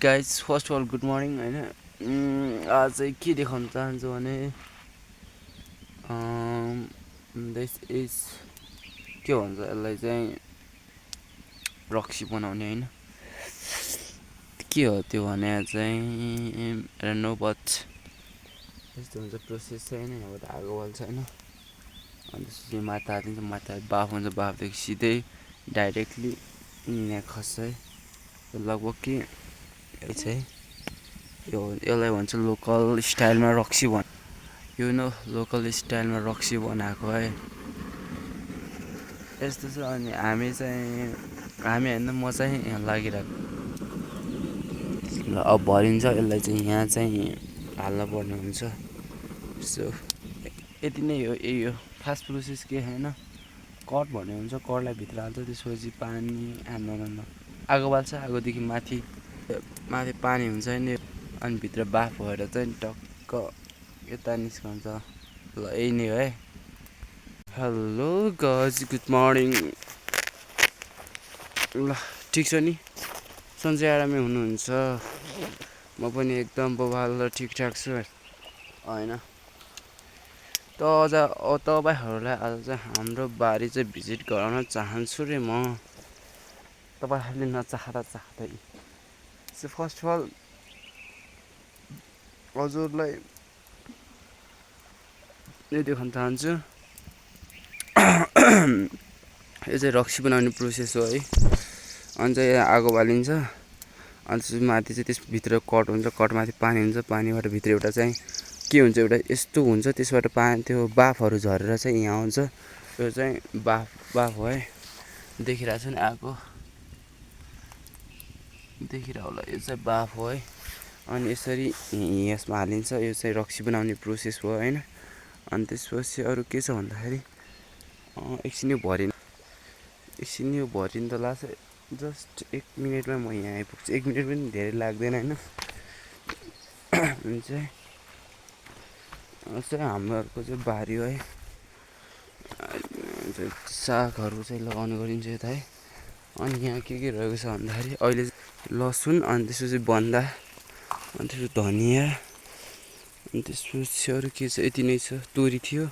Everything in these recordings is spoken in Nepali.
Guys first of all good morning होइन। आज चाहिँ के देखाउन चाहन्छु भने दिस इज के भन्छ यसलाई चाहिँ रक्सी बनाउने होइन। के हो त्यो भने चाहिँ नो बट यस्तो हुन्छ प्रोसेस चाहिँ होइन। यहाँबाट आगो बल्छ होइन, अनि त्यसपछि माथि हालिदिन्छ, माथि बाफ हुन्छ, बाफदेखि सिधै डाइरेक्टली यहाँ खस्छ है। लगभग कि यो चाहिँ यसलाई भन्छ लोकल स्टाइलमा रक्सी यो लोकल स्टाइलमा रक्सी बनाएको है। यस्तो छ। अनि हामी होइन, म चाहिँ यहाँ लागिरहेको ल अब भरिन्छ। यसलाई चाहिँ यहाँ चाहिँ हाल्न पर्ने हुन्छ। सो यति नै हो। यही हो फास्ट प्रोसेस, के होइन। कट भन्ने हुन्छ, कटलाई भित्र हाल्छ, त्यसपछि पानी आगो बाल्छ, आगोदेखि माथि पानी हुन्छ नि, अनि भित्र बाफ भएर चाहिँ टक्क यता निस्कन्छ। ल यही नै हो है। Hello guys, good morning. ल ठिक छ नि, सन्चै आरामै हुनुहुन्छ? म पनि एकदम बवाल र ठिकठाक छु होइन। त अझ तपाईँहरूलाई आज चाहिँ हाम्रो बारी चाहिँ भिजिट गराउन चाहन्छु रे म, तपाईँहरूले नचाहँदै। सो फर्स्ट अफ अल हजुरलाई यो देखाउन चाहन्छु। यो चाहिँ रक्सी बनाउने प्रोसेस हो है। अनि चाहिँ आगो बालिन्छ, अनि त्यसपछि माथि चाहिँ त्यसभित्र कट हुन्छ, कटमाथि पानी हुन्छ, पानीबाट भित्र एउटा चाहिँ के हुन्छ, एउटा यस्तो हुन्छ, त्यसबाट त्यो बाफहरू झरेर चाहिँ यहाँ आउँछ। यो चाहिँ बाफ हो है। देखिरहेको छ नि, आगो देखिरह होला, यो चाहिँ बाफ हो है। अनि यसरी यसमा हालिन्छ। यो चाहिँ रक्सी बनाउने प्रोसेस हो होइन। अनि त्यसपछि अरू के छ भन्दाखेरि एकछिन यो भरिन त लाग्छ। जस्ट 1 मिनटमा म यहाँ आइपुग्छु। 1 मिनट पनि धेरै लाग्दैन होइन। अनि चाहिँ हाम्रोहरूको चाहिँ बारी हो है। सागहरू चाहिँ लगाउने गरिन्छ यता है। अनि यहाँ के रहेको छ भन्दाखेरि अहिले लसुन, अनि त्यसपछि बन्दा, अनि त्यसपछि धनियाँ, अनि त्यसपछि अरू के छ, यति नै छ। तोरी थियो,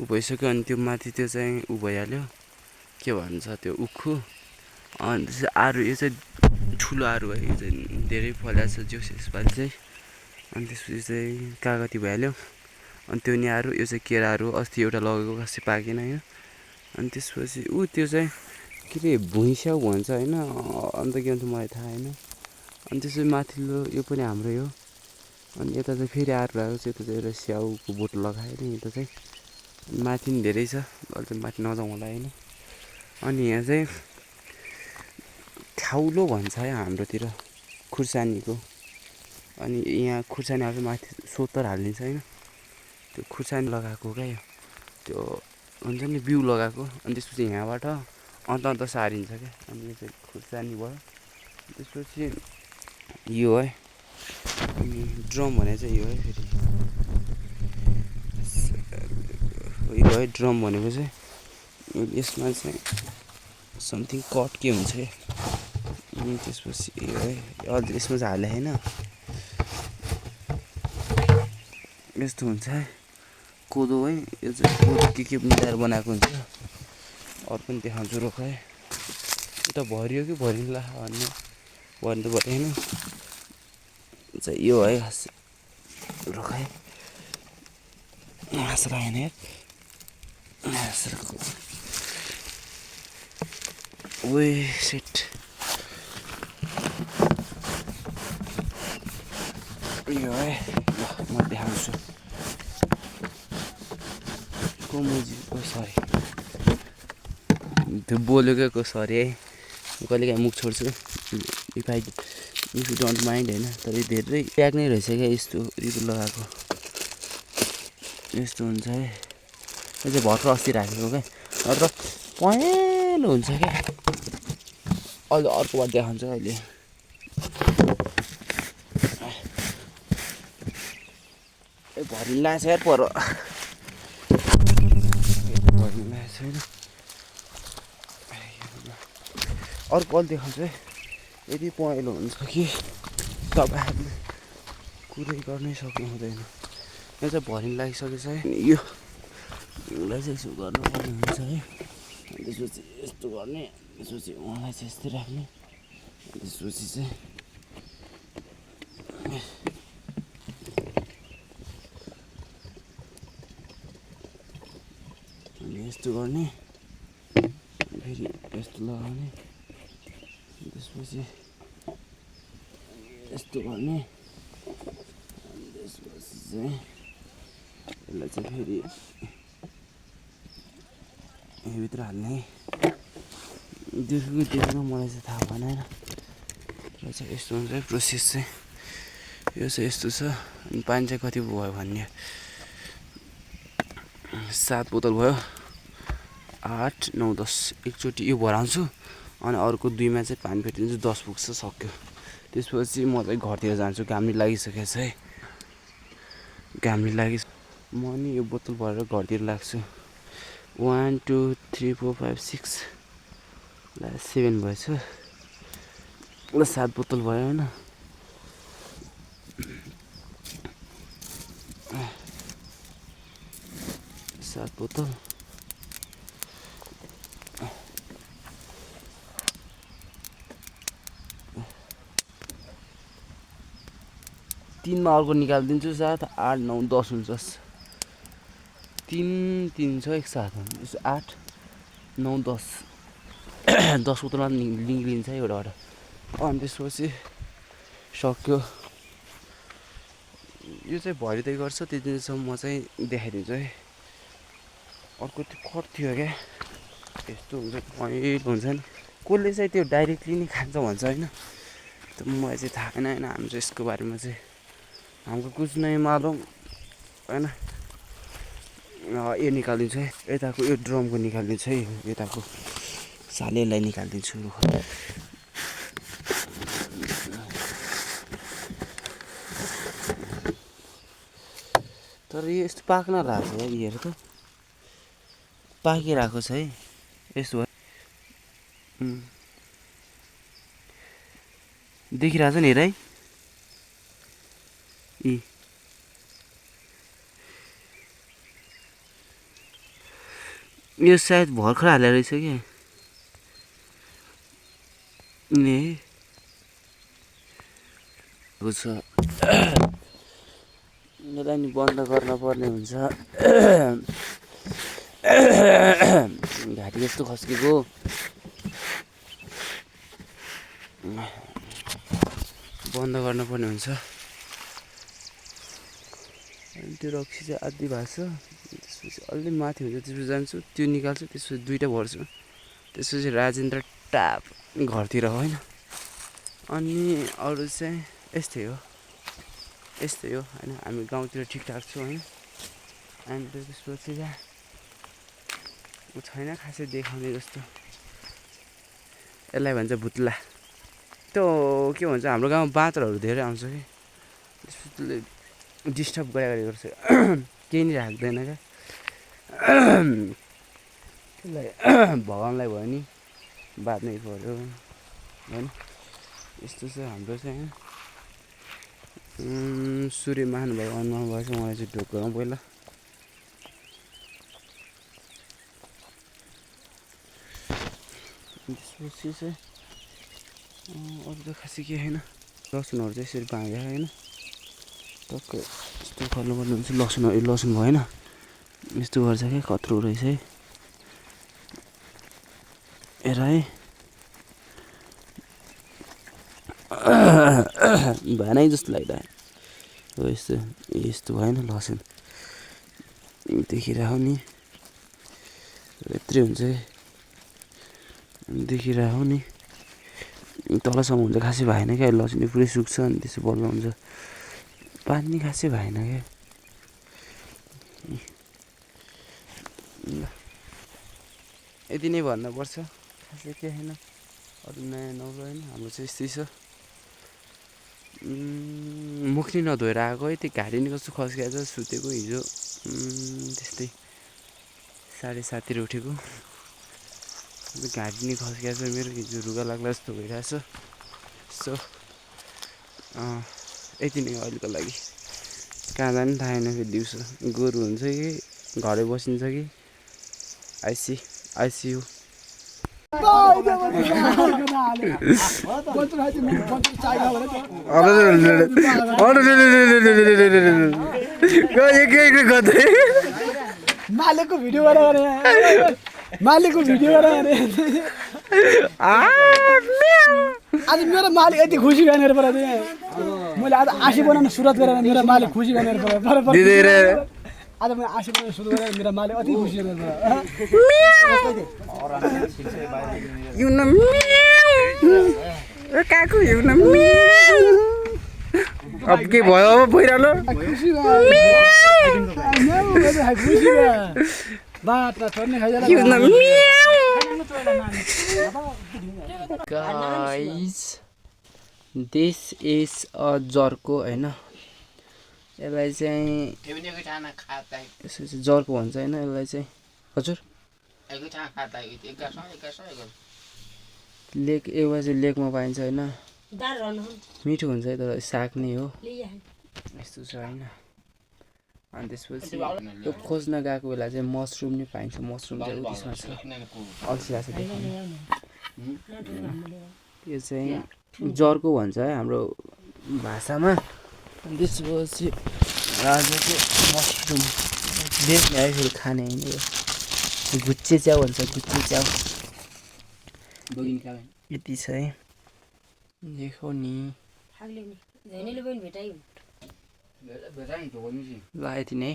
ऊ भइसक्यो। अनि त्यो माथि त्यो चाहिँ ऊ भइहाल्यो, के भन्छ त्यो उखु। अनि त्यसपछि आरु, यो चाहिँ ठुलो आरु है। यो चाहिँ धेरै फलेको छ जोस यसपालि चाहिँ। अनि त्यसपछि चाहिँ कागती भइहाल्यो। अनि त्यो नि आरु, यो चाहिँ केराहरू अस्ति एउटा लगेको खासै पाकेन होइन। अनि त्यसपछि त्यो चाहिँ के अरे भुइँस्याउ भन्छ होइन। अन्त के भन्छ मलाई थाहा होइन। अनि त्यसपछि माथिल्लो यो पनि हाम्रै हो। अनि यता चाहिँ फेरि आरु आएको छ। यता चाहिँ एउटा स्याउको बोट लगायो नि यता चाहिँ। माथि पनि धेरै छ, अहिले चाहिँ माथि नजाउँ होला होइन। अनि यहाँ चाहिँ खाउलो भन्छ है हाम्रोतिर, खुर्सानीको। अनि यहाँ खुर्सानी हाल्छ, माथि सोतर हालिदिन्छ होइन। त्यो खुर्सानी लगाएको क्या, यो त्यो हुन्छ नि बिउ लगाएको। अनि त्यसपछि यहाँबाट अन्त सारिन्छ क्या। अनि यो चाहिँ खुर्सानी भयो। त्यसपछि यो है, अनि ड्रम भने चाहिँ यो है। फेरि यो है ड्रम भनेको चाहिँ। यसमा चाहिँ समथिङ कट के हुन्छ क्या। अनि त्यसपछि यो है, अझ यसमा चाहिँ हाले होइन। यस्तो हुन्छ है कोदो है। यो चाहिँ कोदो के मिलाएर बनाएको हुन्छ। अरू पनि देखाउँछु रोक है। यो त भरियो कि भरिन्ला भन्नु त होइन। चाहिँ यो है रोक है। हाँस राखेन यार, हाँस राख्नु। ओए सेट यो है। ल म देखाउँछु। सरी त्यो बोलेको सरी है। कहिले काहीँ मुख छोड्छु इफ यु डोन्ट माइन्ड होइन। तर धेरै प्याक नै रहेछ क्या यस्तो लगाएको। यस्तो हुन्छ है। यो चाहिँ भर्खर अस्ति राखेको क्या, नत्र पहेँलो हुन्छ क्या। अहिले अर्को बार देखाउँछु अहिले। भरिला छ यार पर, भरिला छैन। अर्को अलि देखाउँछु है। यति पहेँलो हुन्छ कि तपाईँहरूले कुरै गर्नै सक्नु हुँदैन। यो चाहिँ भरिन लागिसकेको छ है। यो यसलाई चाहिँ यसो गर्नुपर्ने हुन्छ है। त्यसपछि यस्तो गर्ने, त्यसपछि उहाँलाई चाहिँ यस्तै राख्ने, त्यसपछि चाहिँ अनि यस्तो गर्ने, फेरि यस्तो लगाउने, त्यसपछि यस्तो गर्ने, त्यसपछि चाहिँ यसलाई चाहिँ फेरि यहाँभित्र हाल्ने। देख्नु मलाई चाहिँ थाहा भएन होइन, र चाहिँ यस्तो हुन्छ है प्रोसेस चाहिँ। यो चाहिँ यस्तो छ। अनि पानी चाहिँ कति भयो भन्ने, 7 बोतल भयो, 8, 9, 10 एकचोटि यो भराउँछु अनि अर्को 2मा चाहिँ पानी फेरिदिन्छु, 10 पुग्छ, सक्यो। त्यसपछि म चाहिँ घरतिर जान्छु, घाम लागिसकेको छ है। घाम लागि म नि यो बोतल भरेर घरतिर लाग्छु। 1 2 3 4 5 6 ला 7 भएछ ल, 7 बोतल भयो होइन। सात बोतल तीनमा अर्को निकालिदिन्छु, 7 8 9 10 हुन्छ। 3 3 छ एकसाथ, 8 9 10 10 बोतलमा निक्लिन्छ एउटाबाट। अनि त्यसपछि सक्यो। यो चाहिँ भरिँदै गर्छ, त्यति दिनसम्म म चाहिँ देखाइदिन्छु है। अर्को त्यो कट थियो क्या, यस्तो हुन्छ, मैलो हुन्छ नि। कसले चाहिँ त्यो डाइरेक्टली नै खान्छ भन्छ होइन, त मलाई चाहिँ थाहा छैन होइन। हामी चाहिँ यसको बारेमा चाहिँ हमको कुछ नहीं मालूम होइन। यो निकालिदिन्छु है, यताको यो ड्रमको निकालिदिन्छु है, यताको सालेलाई निकालिदिन्छु। तर यो यस्तो पाक्न लाग्छ है, हेर त पाकिरहेको छ है यस्तो देखिरहेछ नि हेर है। यो सायद भर्खर हालेर रहेछ क्या नि छ। यसलाई नि बन्द गर्न पर्ने हुन्छ। घाँटी यस्तो खस्केको, बन्द गर्न पर्ने हुन्छ। अनि त्यो रक्सी चाहिँ आधी भएको छ, त्यसपछि अलि माथि हुन्छ, त्यसपछि जान्छु त्यो निकाल्छु, त्यसपछि 2टा भर्छु, त्यसपछि राजेन्द्र टाप घरतिर होइन। अनि अरू चाहिँ यस्तै हो होइन। हामी गाउँतिर ठिकठाक छौँ होइन। अनि त्यसपछि छैन खासै देखाउने जस्तो। यसलाई भन्छ भुत्ला। त्यो के भन्छ, हाम्रो गाउँमा बाँदरहरू धेरै आउँछ कि, त्यसले डिस्टर्ब गरेको गर्छ, केही नि राख्दैन क्या। त्यसलाई भगाउनलाई भयो नि बाँध्नै पर्यो होइन। यस्तो चाहिँ हाम्रो चाहिँ सूर्यमान भगवानमा भएछ। मलाई चाहिँ ढोक्कमा पहिला त्यसपछि चाहिँ अरू त खासै के छैन। लसुनहरू चाहिँ यसरी भाँग्यो होइन, टक्कै यस्तो गर्नुपर्ने हुन्छ। लसुन भएन, यस्तो गर्छ क्या, कत्रो रहेछ है। हेर है, भएन है जस्तो लाग्दा हो। यस्तो भएन, लसुन देखिरह नि, यत्रै हुन्छ है, देखिरह नि। तलसम्म हुन्छ, खासै भएन क्या। लसुन पुरै सुक्छ अनि त्यसो बल्ल हुन्छ, पानी खासै भएन क्या। यति नै भन्नुपर्छ, खासै के छैन। अरू नयाँ नौलो होइन, हाम्रो चाहिँ यस्तै छ। मुख नि नधोएर आएको है, त्यो घाँटी नि कस्तो खस्किएको छ। सुतेको हिजो त्यस्तै 7:30तिर उठेको, घाँटी नि खस्किएको छ मेरो। हिजो रुगा लाग्ला जस्तो भइरहेछ। सो यति नै हो अहिलेको लागि कहाँ जाने थाहा छैन फेरि दिउँसो गोरु हुन्छ कि घरै बसिन्छ कि आइसियु मालिकको भिडियो गरेर मालिकको भिडियो गरेर आज मेरो मालिक यति खुसी भनेर परे मैले आज आशी बनाउन सुरुवात गरेर मेरो मालिक खुसी भनेर परे आज मैले आशी बनाउन सुरु गरेर मेरो मालिक अति खुसी भनेर काकु हिउन अब के भयो अब भइरहनु खुसी बाटमा छोड्ने खाइदिएर गाइस दिस इज अ जर्को हैन यसलाई चाहिँ जर्को भन्छ हैन यसलाई चाहिँ हजुर लेक एउटा चाहिँ लेकमा पाइन्छ हैन मिठो हुन्छ है तर साग नै हो यस्तो छ हैन अनि त्यसपछि यो खोज्न गएको बेला चाहिँ मसरुम नै पाइन्छ मसरुम चाहिँ त्यसमा छ अल्छी लाग्छ देख्नु यो चाहिँ जर्को भन्छ है हाम्रो भाषामा अनि त्यसपछि राजाको मसरुम बेच्ने है फेरि खाने होइन यो गुच्चे च्याउ भन्छ गुच्चे च्याउ यति छ है देखो नि ल यति नै